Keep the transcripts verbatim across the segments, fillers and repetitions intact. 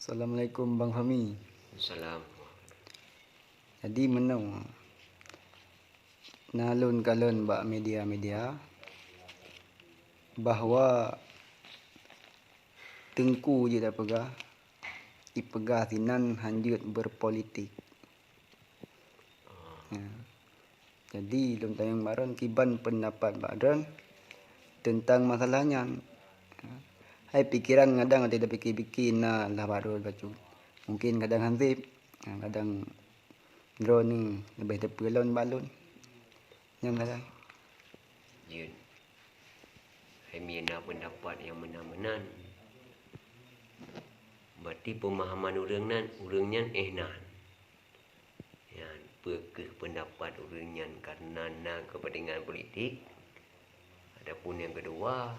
Assalamualaikum Bang Fahmi. Salam. Jadi meunoe, na lôn kalon bak media-media bahwa Teungku jeuet tapeugah, ipeugah sinan hanjeuet berpolitik. Ya. Jadi lôn tanyong bak droen kiban peundapat bak droen teuntang masalah nyan. Hai pikeran kadang watée tapike-pike na lah bak droen bacut. Mungkin kadang hanseb, kadang droeneuh leubeh teupeu lom bak lôn. Nyan sagai. Jeuet. Hai mie na peundapat nyang meunan-meunan. Berarti peumahaman ureuëng nan, ureuëng nyan éh nan. Nyan, peu kheueh peundapat ureuëng nyan kareuna na keupeuntengan politik? Adapun nyang keudua,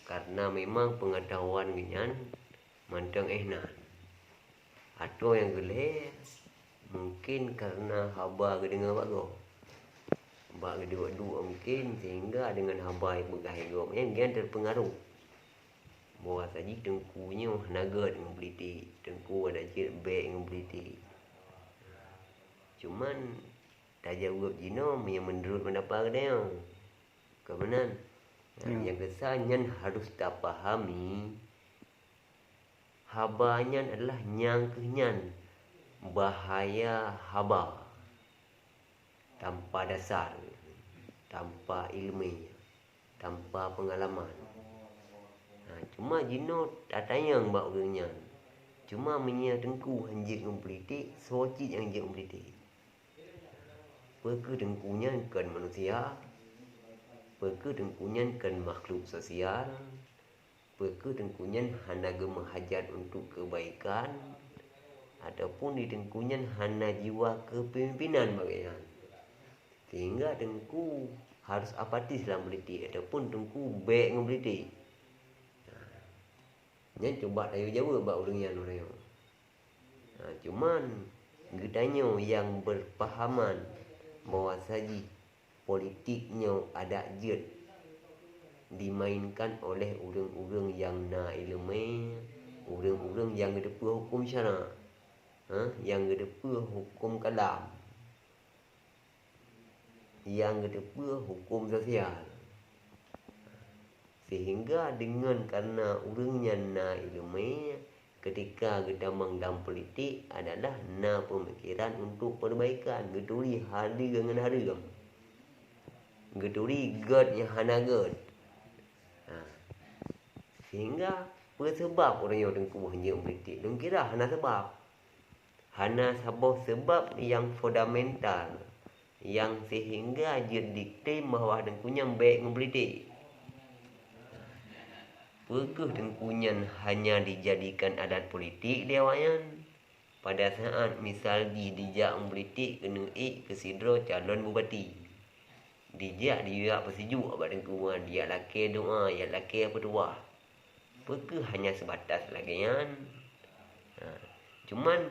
kareuna memang peungeutahuan geuhnyan mantong éh nan. Atau nyang keulhée, mungkin kareuna haba geudeungoe bak gob. Bak geuduek-duek mungkin, sehingga deungon haba nyang peugah gob nyan, geuhnyan teupeungaruh. Bahwa saji teungku nyoe hana gét ngon politik, teungku hana jeuet bék ngon politik. Cuman, tajaweueb jinoe meunyoe meunurot peundapat geutanyoe. Ka meunan. Ya. Nyang keusa nyan harôh tapahami, haba nyan adalah nyang kheueh nyan bahaya haba. Tanpa dasar, tanpa iéleumé, tanpa peungalaman. Ha, cuma jinoe tatanyong bak ureuëng nyan. Cuma meunyoe teungku hanjeuet ngon politik, soe cit nyang jeuet ngon politik? Peu kheueh teungku nyan kon manusia? Peu kheueh teungku nyan kon makhluk sosial? Peu kheueh teungku nyan hana geumeuhajat untuk keubaikan, ataupun di teungku nyan hana jiwa keupimpinan bak geuhnyan, sehingga teungku harôh apatis lam politik, ataupun teungku bék ngon politik? Nyan cuba tayue jaweueb bak ureuëng nyan uroe nyoe. Ha, cuman geutanyoe nyang berpahaman bahwa saji politik nyoe adak jeuet dimainkan oleh ureuëng-ureuëng nyang na iéleumé, ureuëng-ureuëng nyang geuteupeue huköm syara, ha, nyang geuteupeue huköm kalam, nyang geuteupeue huköm sosial. Sehingga deungon kareuna ureuëng nyan na iéleumé, keutika geutamong lam politik adalah na peumikeran untuk peubaikan, geuturi haleue ngon hareuem, geuturi gét nyang hana gét. Ha. Sehingga peue seubab ureuëng nyoe teungku hanjeuet ngon politik? Lôn kira hana seubab. Hana saboh seubab nyang fundamental nyang sehingga jeuet diklaim bahwa teungku nyan bék ngon politik. Peu kheueh teungku nyan hanya dijadikan alat politik lé awaknyan? Pada saat misal jih dijak ngon politik keuneuk ék keu sidroe calon bupati. Dijak, dijak peusijuek bak teungku nyan, dijak lakée doa, dijak lakée peutuwah. Peu kheueh hanya seubatas lagée nyan? Ha, cuman,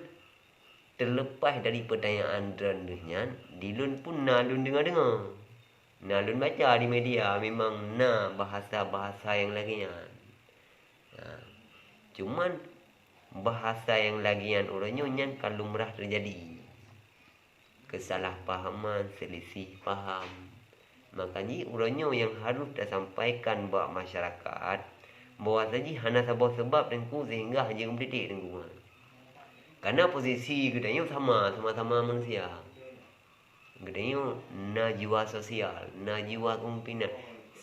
teuleupah dari peutanyaan droeneuh nyan, di lôn pun na lôn deungoe-deungoe. Na lôn baca di media, memang na bahasa-bahasa nyang lagée nyan. Ha, cuman, bahasa nyang lagée nyan uroe nyoe nyan ka lumrah teujadi. Keusalahpahaman, seulisih paham. Maka jih uroe nyoe nyang harôh tasampaikan bak masyarakat, bahwa saji hana saboh seubab teungku sehingga hanjeuet ngon politik teungku. Kareuna posisi geutanyoe sama, sama-sama manusia. Geutanyoe na jiwa sosial, na jiwa keupimpinan.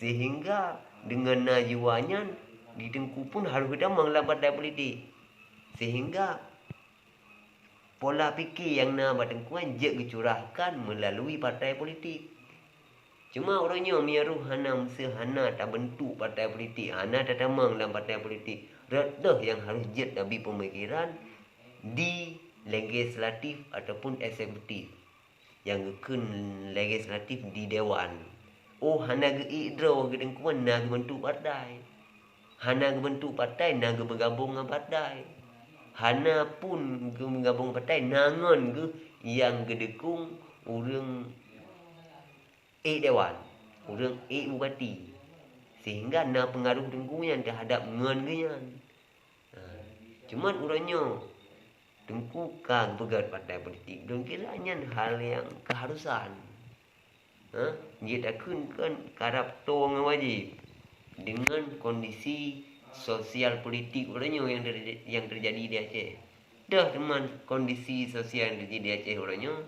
Sehingga deungon na jiwa nyan, di teungku pun harôh geutamong lam partai politik. Sehingga pola pike nyang na bak teungku nyan jeuet geucurahkan meulalui partai politik. Cuma uroe nyoe meunyo hana, meuseu hana tabeuntuk partai politik, hana tatamong lam partai politik, rot deuh nyang harôh jeuet tabi peumikeran di legislatif ataupun eksekutif. Nyang geukheun legislatif di dewan. Oh, hana geu-ék droe geuh teungku na geubeuntuk partai. Hana geubeuntuk partai na geubeugabong ngon partai. Hana pun geubeugabong partai na ngon geuh nyang geudeukong ureuëng ék dewan, ureuëng ék bupati. Sehingga na peungaruh teungku nyan teuhadap ngon geuh nyan. Ha. Cuman uroe nyoe, Teungku ka geupeugét partai politik, lôn kira nyan hal nyang keuharusan. Ha? Jeuet takheun kon karab toe ngon wajéb. Deungon kondisi sosial politik uroe nyoe nyang ter-, nyang teujadi di Aceh. Deuh teuma kondisi sosial nyang teujadi di Aceh uroe nyoe,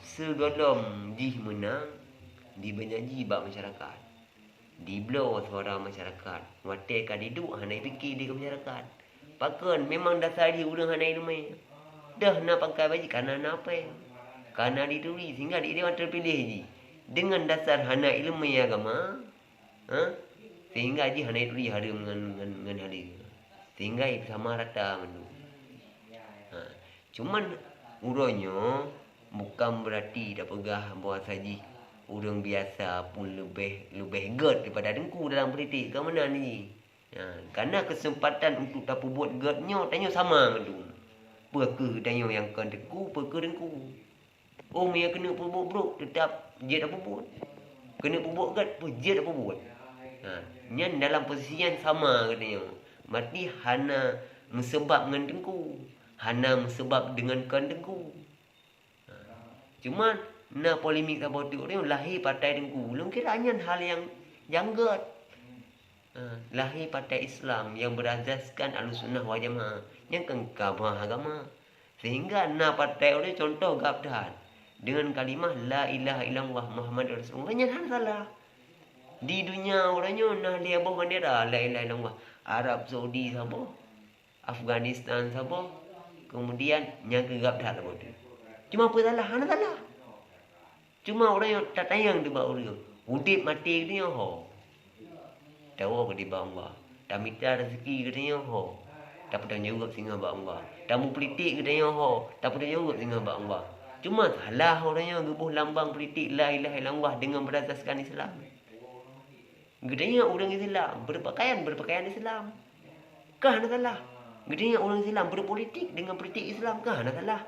sigohlom jih meunang, dibanyak jih bak masyarakat. Dibloe suara masyarakat. Watée ka diduek hana jipike di masyarakat. Pakon, memang dasar jih ureuëng hana iéleumé. Deuh na pangkai baji karena na péng. Karena dituri sehingga di dewan terpilih jih. Dengan dasar hana iéleumé agama, ha? Sehingga jih hana jituri hareuem ngon, ngon, ngon haleue. Sehingga sama rata mandum. Ha. Cuman uroe nyoe bukan berarti tapeugah bahwa jih ureuëng biasa pun leubeh, leubeh gét daripada teungku dalam politik, ka meunan jih. Ha, karena kesempatan untuk tapeubuet gét nyoe tanyoe sama mandum. Peu kheueh tanyoe nyang kon teungku, peu kheueh teungku. Oh, meunyo keuneuk peubuet brok, teutap jeuet tapeubuet. Keuneuk peubuet gét, peuh jeuet tapeubuet. Ha, nyan dalam posisi nyang sama geutanyoe. Berarti hana meuseubab ngon teungku, hana meuseubab deungon kon teungku. Ha, cuma na polemik saboh teuk nyoe lahé partai teungku. Lôn kira nyan hal nyang janggot. Ha, lahé partai Islam nyang berasaskan Ahlussunnah wal Jamaah, nyang kon ka bahas agama. Sehingga na partai uroe nyoe contoh gab that deungon kalimah la ilaha illallah Muhammadur Rasulullah. Nyan hana salah. Di dunia uroe nyoe na lhée boh bandera la ilaha illallah. Arab Saudi saboh, Afghanistan saboh, kemudian nyang keu gab that saboh tu. Cuma peue salah? Hana salah. Cuma uroe nyoe tatanyong teuh bak ureuëng, udeb maté geutanyoe ho. Tawoe keu dibak Allah. Tamita rezeki geutanyoe ho. Tapeutanggung jaweueb singoh bak Allah. Tameupolitik geutanyoe ho. Tapeutanggung jaweueb singoh bak Allah. Cuma salah uroe nyoe geuboh lambang politik la ilaha illallah deungon berasaskan Islam. Geutanyoe ureuëng Islam, berpakaian, berpakaian Islam. Ka hana salah. Geutanyoe ureuëng Islam, berpolitik deungon politik Islam. Ka hana salah.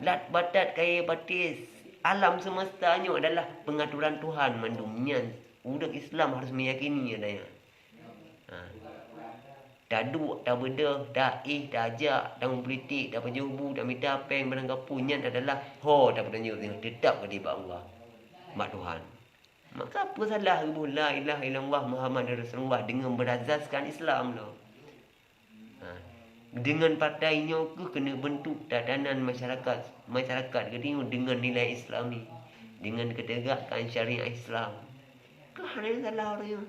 Lat batat kayée batis, alam semesta nyoe adalah pengaturan Tuhan mandum nyan. Ureuëng Islam harus meyakini adanya. Ha. Taduek, tabeudôh, taéh, tajak, tameupolitik, tapeujobu, tamita péng, barang kapeue nyan adalah ho tapeutanyong teutap keu dibak Allah, bak Tuhan. Maka peue salah geuboh la ilaha illallah Muhammadur Rasulullah deungon berasaskan Islam lom? Ha. Deungon partai nyoe kheueh keuneuk beuntuk tatanan masyarakat, masyarakat geutanyoe deungon nilai Islami, deungon keuteugakkan syariat Islam. Ka hana salah uroe nyoe.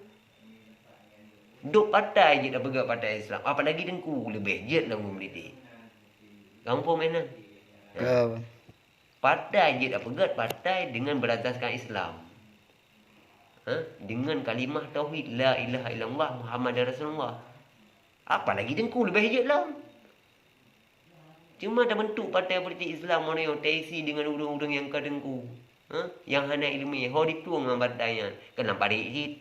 Duek partai jeuet tapeugét partai Islam, apalagi teungku leubeh jeuet lom meumeulitik. Kamu paham, Enan? Ka. Partai jeuet tapeugét partai deungon berasaskan Islam. Ha? Deungon kalimah tauhid, la ilaha illallah Muhammadar Rasulullah. Apalagi teungku leubeh jeuet lom. Cuma tabentuk partai politik Islam uroe nyoe taisi deungon ureuëng-ureuëng nyang ka teungku. Ha? Nyang hana iéleumé, ho ditueng ngon partai nyan. Keunan parit cit.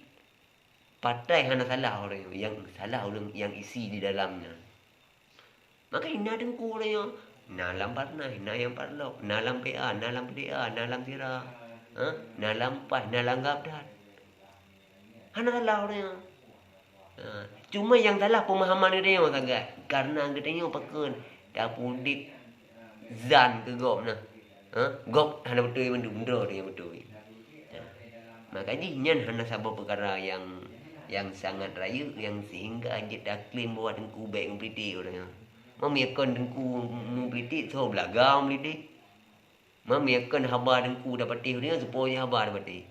Partai hana salah uroe nyoe, nyang salah ureuëng nyang isi di dalamnya. Maka na teungku uroe nyoe, na lam Parnas, na nyang parlok, na lam P A, na lam P D A, na lam Sira, ha? Na lam pas, na lam gab that. Hana salah uroe nyoe. Ha, cuma nyang salah pemahaman geutanyoe sagai. Karena geutanyoe pakon tapeudeb zan keu gob na. Ha? Gob hana beutôi mandum, droe nyang beutôi. Ha. Maka jih nyan hana saboh peukara nyang, nyang sangat rayeuk nyang sehingga jeuet taklaim bahwa teungku bék meupolitik uroe nyoe. Meunyo kon teungku meupolitik, soe beulaga meupolitik? Meunyo kon haba teungku tapatéh uroe nyoe, soe po haba tapatéh?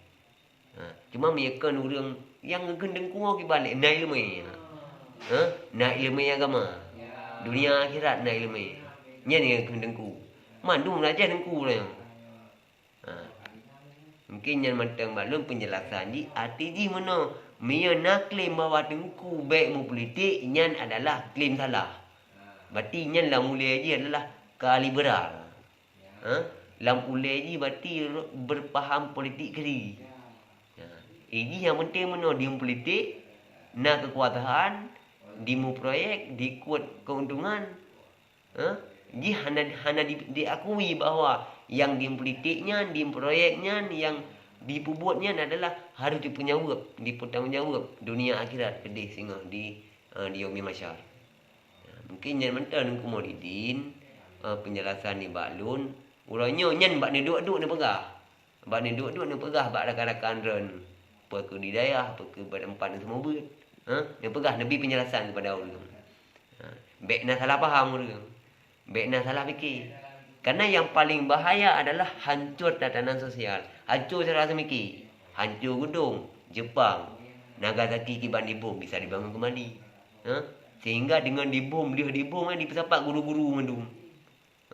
Ha, cuma meunyo kon ureuëng nyang geukheun teungku kiban lé na iéleumé. Ha? Na iéleumé agama. Dunia akhirat na iéleumé. Nyan nyang geukheun teungku. Mandum raja teungku uroe nyoe. Ha. Mungkin nyan mantong bak lôn penjelasan jih, arti jih meunoe, meunyo na klaim bahwa teungku bék meupolitik, nyan adalah klaim salah. Berarti nyan lam ulée jih adalah ka liberal. Ha? Lam ulée jih berarti ro-, berpaham politik kiri. Ha. Jih nyang penting meunoe dimeupolitik, na kekuasaan, dimeuproyek, dikot keuntungan. Ha? Jih hana, hana di, diakui bahwa nyang dimeupolitik nyan, dimeuproyek nyan, nyang, Dipeubuet nyan adalah harôh jipeunyaweueb, jipeutanggung jaweueb dunia akhirat keudeh singoh di, eh, di Yaumil Mahsyar. Nah, mungkin nyan mantong Teungku Maulidin, eh, peunjelasan nibak lôn. Uroe nyoe nyan bak neuduek-duek neupeugah. Bak neuduek-duek neupeugah bak rakan-rakan droen, peue keu di dayah, peue keu bak teumpat neuseumeubeuet. Ha? Neupeugah, neubi peunjelasan keupada ureueng. Ha? Bék na salah paham ureueng. Bék na salah pike. Karena nyang paleng bahaya adalah hancô tatanan sosial, hancô cara seumike, hancô geudong, Jepang, Nagasaki kiban dibom bisa dibangun kembali. Ha? Sehingga deungon dibom, lheueh dibom kan dipeusapat guru-guru mandum.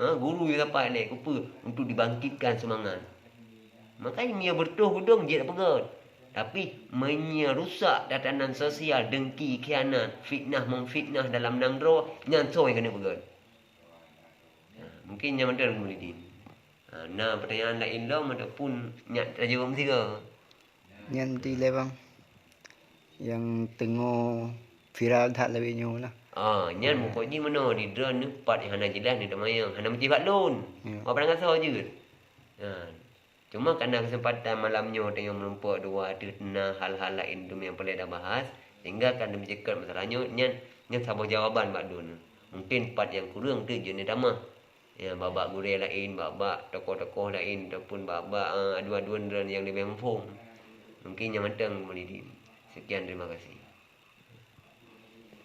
Ha, guru nyang dapat lé, keupeue? Untuk dibangkitkan seumangat. Makanya meunyoe beureutoh geudong jeuet peugöt. Tapi meunyoe rusak tatanan sosial, dengki, khianat, fitnah memfitnah dalam nanggroe, nyan soe nyang keuneuk peugöt. Ha, mungkin nyan mantong Maulidin. Ha, na pertanyaan laén lom ataupun nyak tajaweueb sigoe? Nyan ti lé bang. Nyang teungoh viral that lawét nyoe lah. Ah, nyan meuko jih meunoe di droeneuh pat nyang hana jeulaih neuteumanyong, hana meucih bak lôn. Ya. Wak padang asoe jeuet. Nyan. Cuma karena keuseumpatan malam nyoe tanyoe meurumpok dua ateueh na hal-hal laén dum nyang peureulée tabahas, sehingga ka neumeujeuet masalah nyoe nyan, nyan saboh jawaban bak droeneuh. Mungkin pat nyang kureueng teuh jeuet neutamah. Ya, bak-bak gurée laén, bak-bak tokoh-tokoh laén, ataupun bak-bak, eh, aduan-aduan droen nyang leubeh muphom. Mungkin nyan mantong Maulidin. Sekian, terima kasih.